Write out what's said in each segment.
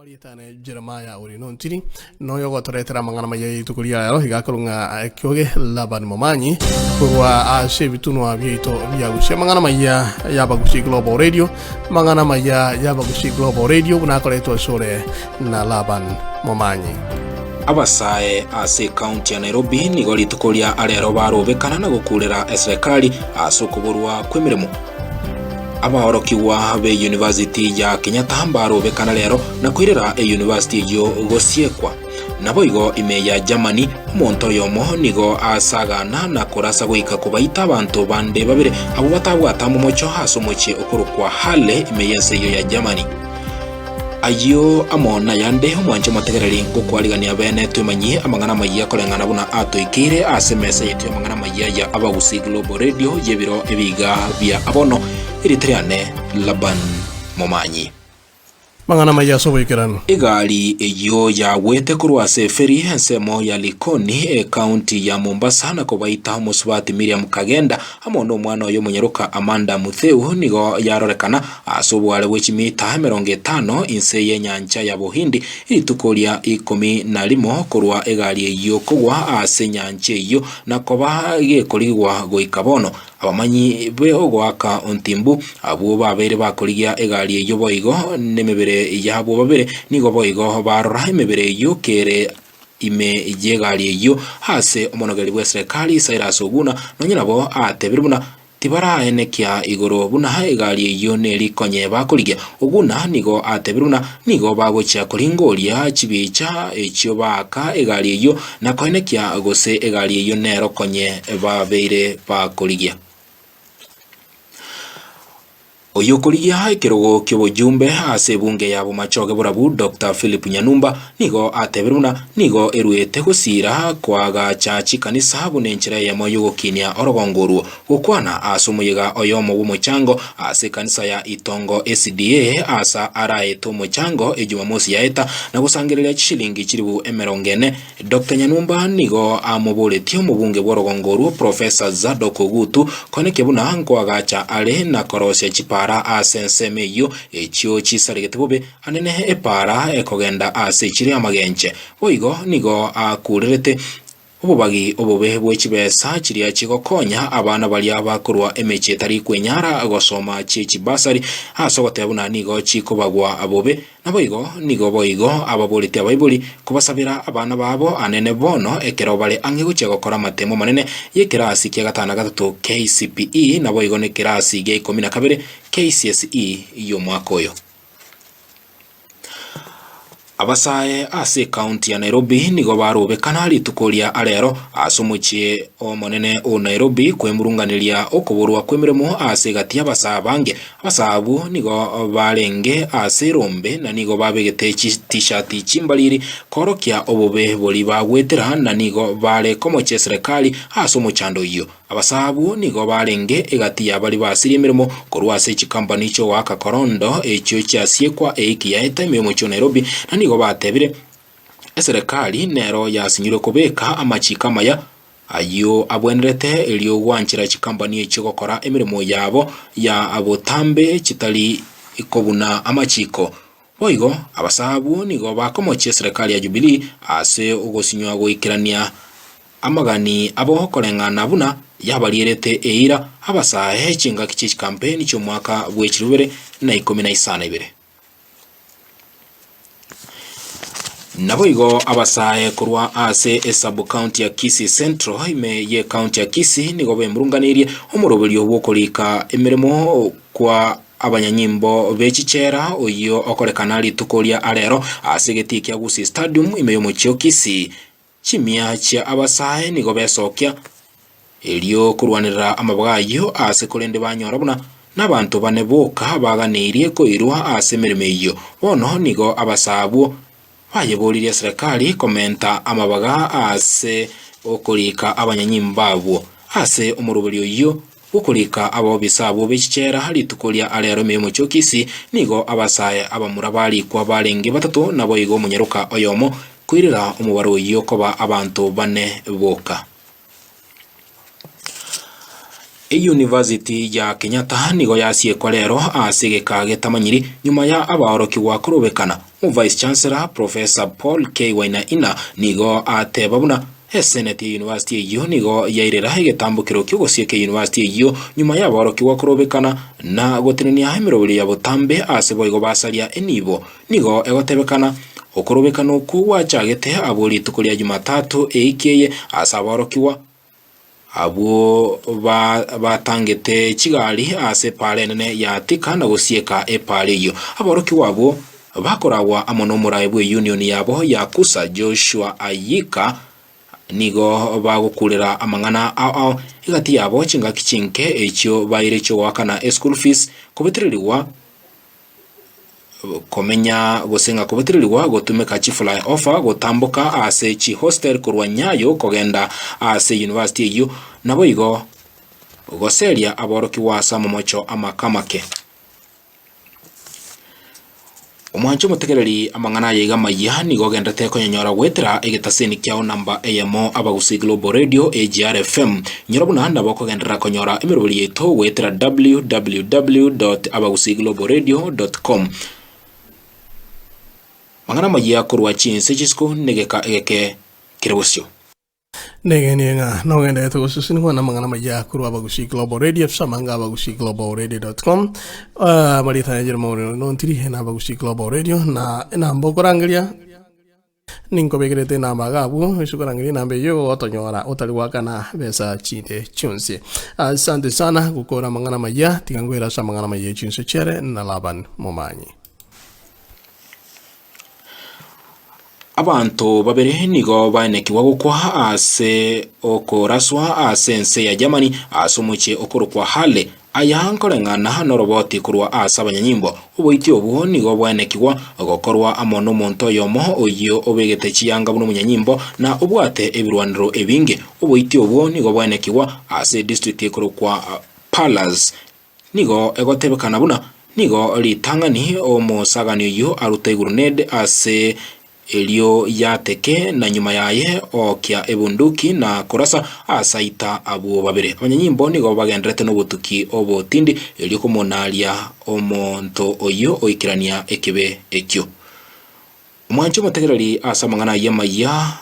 Amarieta ane Jeremiah Orino Ntiri, noyo ogotoretera amang'ana maya y'rituko ria rero, iga akorwa ng'a ekioge Laban Momanyi korwa ase ebitunwa biaito bia Gusii. Amang'ana maya y'Abagusii Global Radio, amang'ana maya y'Abagusii Global Radio buna akoretwa asore na Laban Momanyi. Abasae ase ekaunti ya Nairobi nigo rituko ria arero barobekana na gokurera eserekari ase okoborwa kw'emeremo. Abaorokigwa b'eyunivasiti ya Kenyatta mbarobekana rero na koirera eyunivasiti eyio gosiekwa. Naboigo ime ya Germany, omonto oyomo nigo asagana na korasa goika kobaita abanto bande babere abwo batabwate amomocho ase omochie okorokwa Halle ime y'ense eyio ya Germany. Ayio amo nayande, omwanche omotegereri, ngokwarigania bene twemanyie amang'ana amayia koreng'ana buna atoikeire ase emesa yaito y'amang'ana amayia ya Abagusii Global Radio y'ebiro ebiga bia abono. Erieta riane Laban Momanyi. Amang'ana amayia ase oboikeranu. Egari eyio yagwete korwa ase eferi ensemo ya Likoni, ekaunti ya Mombasa na kobaita omosubati Miriam Kagenda amo nomwana oye omonyaroka Amanda Mutheu nigo yarorekana Ase oboare bwe chimita emerongo etano inse y'enyancha ya Bohindi, rituko ria ikomi na rimo korwa egari eyio kogwa ase enyancha eyio na koba gekorigwa goika bono. Abamanyi b'ogoaka ontimbu, abwo babeire bakorigia egari eyio boigo nemebere y'abwo babere, nigo boigo barora emebere eyio kere ime y'egari eyio ase omonogeri bw'eserekari Cyrus Oguna, nonye nabo atebire buna Tibaraenekia igoro buna egari eyio nerikonye bakorigia. Oguna nigo atebire buna nigo bagochia koringoria chibicha echio baaka egari eyio na koenekia gose egari eyio nero konye babeire bakorigia. Oyokorigia ekerogo ki'obojumbe ase ebunge ya Bomachoge Borabu Doctor Philip Nyanumba nigo atebire buna nigo eruete gosiira koagacha chikanisa buna enchera eyemo y'ogokinia orogongo orwo. Gokwana ase omoyega oyomo bw'omochango ase ekanisa ya Itongo SDA ase araete omochango ejumamosi yaeta na gosangereria chishilingi chilifu emerongo ene Doctor Nyanumba nigo amoboretie omobunge bw'orogongo orwo Professor Zadok Ogutu koenekia buna nkoagacha are na korosia chipaara ase ensemo eyio echio chisaregete bobe anene epaara ekogenda ase echiro y'amagenche. Boigo nigo akurerete obobagi obobe bwe chibesa chiria chigokonya abana baria bakorwa emechie etari kwenyara gosoma chie chibasari ase ogoteba buna nigo chikobagwa bobe. Naboigo nigo boigo ababoretie abaibori kobasabera abana babo anene bono ekero bare ang'e gochia gokora amatemo amanene y'ekerasi kia gatano na gatato KCPE naboigo nekerasi gia ikomi na kabere KCSE y'omwaka oyo. Abasae ase ekaunti ya Nairobi nigo barobekana rituko ria arero ase omochie omonene o Nairobi kwemurunganeria okoborwa kw'emeremo ase egati y'abasae abange Abasae abwo nigo barenge ase erombe na nigo babegete chitishati chimbariri koorokia obobe boria bagwetera na nigo bare komochia eserekari ase omochando oyio. Abasae abwo nigo barenge egati ya baria basirie emeremo korwa ase chikampani chi'ogoaka korondo echio chiasiekwa eiki yaeta ime y'omochie o Nairobi na nigo batebire eserekari nero yasinyirwe kobeka amachiko amaya Ayio abwenerete erio gwanchera chikampani echio gokora emeremo yabo ya botambe chitari kobuna amachiko. Boigo, abasae abwo nigo bakomochia eserekari ya Jubilee ase ogosinywa goikerania amagani abo koreng'ana buna yabarierete eira abasae chingaki chie chikampeni chi'omwaka bwe chirubere na ikomi na isano ibere. Naboigo abasae korwa ase esabu-county ya Kisii Central ime y'ecounty ya Kisii nigo bemurunganeirie omoroberio bw'okorika emeremo kwa abanyanyimbo be chichela oyio okorekana rituko ria arero ase egetii kia Gusii Stadium ime y'omochie o Kisii. Chimia chia abasae nigo besokia erio korwanerera amaboga ayio aase korende banyora buna nabanto bane boka baganeirie koirwa ase emeremo eyio. Bono nigo abasae abwo bayeboririe eserekari komenta amabaga ase okorika abanyanyimbo abwo ase omoroberio oyio bw'okorika abaobisa abwo be chichela rituko ria arero ime y'omochie o Kisii nigo abasae abamura barikwa barenge batato naboigo omonyaroka oyomo Koirera omobaro oyio koba abanto bane boka. Eyunivasiti ya Kenyatta nigo yasiekwa rero ase egeka getamanyiri nyuma ya abaorokigwa korobekana. Omovice Chancellor Professor Paul K Wainaina nigo ateba buna eseneti y'eyunivasiti eyio nigo yairera egetambokero ki'ogosieka eyunivasiti eyio nyuma y'abaorokigwa korobekana na gotenenia emeroberio ya botambe ase boigo basaria enibo. Nigo egotebekana okorobekana okwo gwachagete abwo rituko ria Jumatatu eiki eye ase abaorokigwa Abwo batangete chigari ase epaara enene ya Thika na gosieka epaara eyio. Aborokigwa abwo bakoragwa amo nomoraai bw'eunion yabo ya KUSA Joshua Ayika nigo bagokurera amang'ana ao ao egati yabo chingaki chinke echio baire chiogoakana eschool fees kobetererigwa Komenya gose ng'a kobetererigwa gotumeka chifly offer gotamboka ase chihostel korwa Nyayo kogenda ase university eyio, naboigo goseria aborokigwa ase amamocho amake amake. Omwanche omotegereri amang'ana aya iga amayia nigo ogenderete konyonyora goetera egetaseni kiao namba eyemo Abagusii Global Radio AGR FM. Nyora buna nabo okogenderera konyora emeroberi yaito goetera www.abagusiiglobalradio.com. Mang'ana amayia korwa chinse chisiko negeka egeke kere bosio. Negenie ng'a nogenderete gosesenigwa namang'ana amayia korwa Abagusii Global Radio ase amanga abagusiiglobalradio.com. Ah, Marieta Angelo Maurino nontiri na Abagusii Global Radio na enamba okorangeria Ninkobekerete enamba iga abwo, ase okorangeria enamba eyio ogotonyora otari goakana besa chinde chionsi. Asante sana gokora amang'ana amaya, tiga nkoire ase amang'ana amaya e chinse chiare na Laban Momanyi. Abanto babere nigo baenekigwa gokwa ase okoraswa ase ense ya Germany ase omochie okorokwa Halle. Aya nkoreng'ana noroboti korwa ase abanyanyimbo. Oboiti obwo nigo bwaenekigwa gokorwa amo nomonto oyomo oyio obegete chiyanga buna omonyanyimbo na obwate ebirwanero ebinge. Oboiti obwo nigo bwaenekigwa ase edistrict ekorokwa Palas. Nigo egotebekana buna nigo ritang'ani omosagani oyio aruta eguruned ase Erio yateke, na nyuma yaye ookia ebunduki na korasa aase aita abwo babere. Abanyanyimbo nigo bagenderete nobotuki obotindi, erio komonaaria omonto oyio oikerania ekibe ekio. Omwanche omotegereri ase amang'ana ayio amayia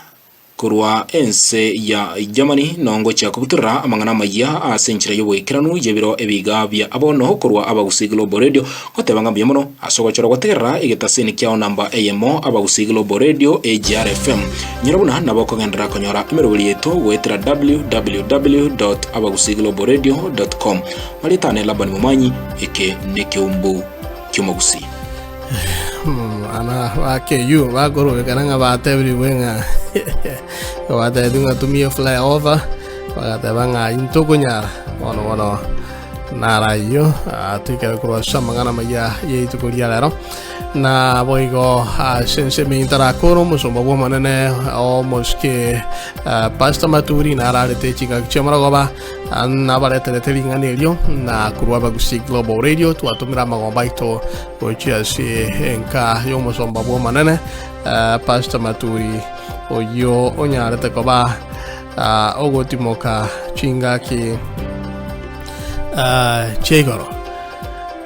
Korwa ense ya Germany nongochia kobutorera amang'ana amayia ase enchera y'oboikeranu y'ebiro ebiga bia abono korwa Abagusii Global Radio goteba ng'a mbuya mono ase ogochora gotegerera egetaseni kiao namba eyemo Abagusii Global Radio AGR FM. Nyora buna nabo okogenderera konyora emeroberi yaito goetera www.abagusiiglobalradio.com. Marieta ane Labani Momanyi, eke nekeumbu ki'omogusii. Ana ba KU bakorobekana ng'a batebirigwe ng'a batebiwe ng'a tumia flyover bagateba ng'a intokonyara bono bono naro ayio toikere korwa ase amang'ana amaya ya rituko ria rero na boigo ase ense ime ntarakore omosomba bw'omonene omosike Pastor Maturi nararete chingaki chi'omorogoba Nabareterete ring'ana erio, na korwa Abagusii Global Radio twatomire amagomba aito gochia ase enka y'omosomba bw'Omonene eh, Pastor Maturi oyio onyarete koba ah, ogotimoka chingaki ah, chia igoro.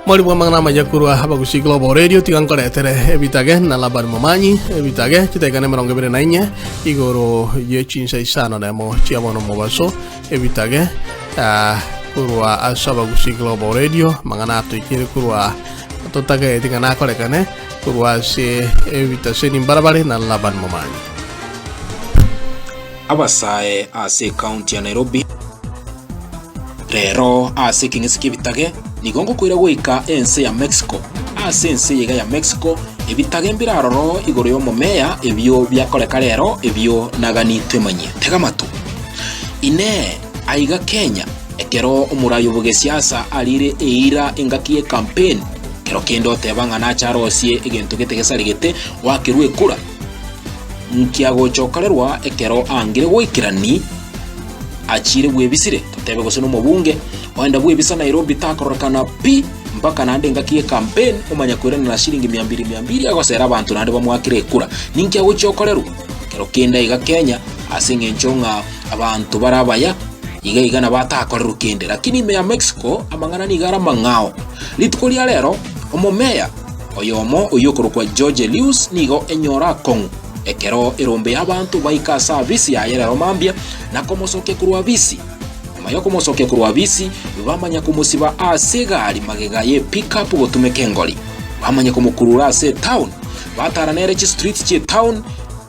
Mori bw'amang'ana amaya korwa Abagusii Global Radio tiga nkoretere ebitage na Laban Momanyi ebitage chidakika na 24 igoro ye chinsa isano nemo chia bono mobaso ebitage ah, korwa ase Abagusii Global Radio amang'ana atoikire korwa totageti ng'a nakorekane korwa ase ebitaseni mbarabare na Laban Momanyi. Abasae ase ekaunti ya Nairobi. Rero ase ekeng'ese ki'ebitage nigo ngokoira goika ense ya Mexico. Ase ense eye iga ya Mexico, ebitage mbire aroro igoro y'omomea ebio biakoreka rero ebio nagani twemanyie. Tega amato. Inee! Aiga Kenya, ekero omorai obogesiasa arire eira engaki y'ecampaign, kero kende oteba ng'a nache arosie egento gete gesaregete oakerwe ekura, nkiagocha okorerwa ekero angire goikerani achiire bwebisire, totebe gose nomobunge, oenda bwebisa Nairobi takororekana pi mpaka naende engaki ye campaign omanya koirana na shilingi mia mbili mia mbili agosera abanto naende bamoakere ekura. Ninki agochia okorerwa? Kero kende aiga Kenya ase eng'encho ng'a abanto bare abaya. Iga iga nabo atakorerwe kende, lakini ime ya Mexico amang'ana nigo are amang'ao. Rituko ria rero, omomeya oyomo oyio okorokwa Jorge Luis nigo enyora akong'u ekero erombe y'abanto baika ase afisi yaye rero mambia na komosokia korwa afisi. Nyuma y'okomosokia korwa afisi, bamanya komosiba ase egari magega ye pick-up gotumeka engori. Bamanya komokurura ase etown, batara nere chistreets chi'etown,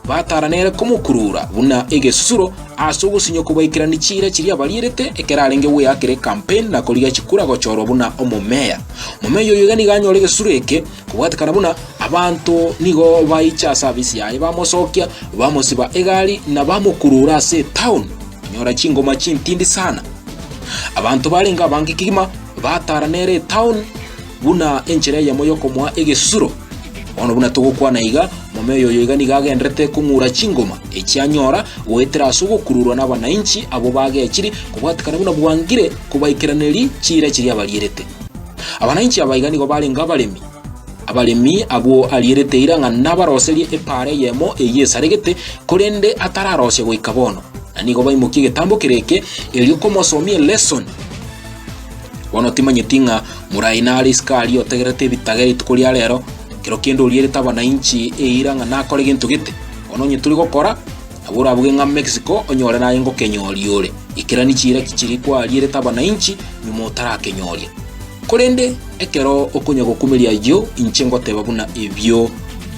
batara nere komokurura buna egesusuro Ase ogosinywa kobaikerania chiira chiria abarierete ekero arenge gweakera ekampeini na korigia chikura gochorwa buna omomeya. Omomeya oyo iga nigo anyore egesusuro eke kobwatekana buna abanto nigo baicha ase afisi yaye bamosokia, bamosiba egari na bamokurura ase etown konyora chingoma chintindi sana. Abanto barenge abange kegima batara nere etown buna enchera eyemo yokomoa egesusuro. Bono buna togokwana iga, omomeya oyo iga nigo agenderete kong'ura chingoma echi anyora goetera ase ogokururwa n'abanainchi abwo bagechiri kobwatekana buna bwangire kobaikeraneri chiira chiria abarierete. Abanainchi aba iga nigo barenge abaremi, abaremi abwo arierete eira ng'a nabaroserie epaara eyemo eyio esaregete, korende atararosia goika bono, na nigo baimokia egetambo kere eke erio komosomia elesson. Bono timanyeti ng'a morai nare isiko aria otegerete ebitage rituko ria rero, kero kende orierete abanainchi eira ng'a nakore gento gete. Bono onye tori gokora, nabo orabuge ng'a Mexico onyore naye ngokenyoria ore. Ikerani chiira ki chiria kwarierete abanainchi nyuma otarakenyoria. Korende ekero okonya gokumeria ayio, inche ngoteba buna ebio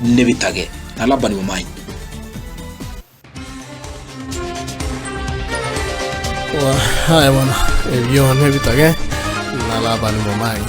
nebitage. Na Labani momanyi. Haya bono, ebio nebitage na Labani momanyi.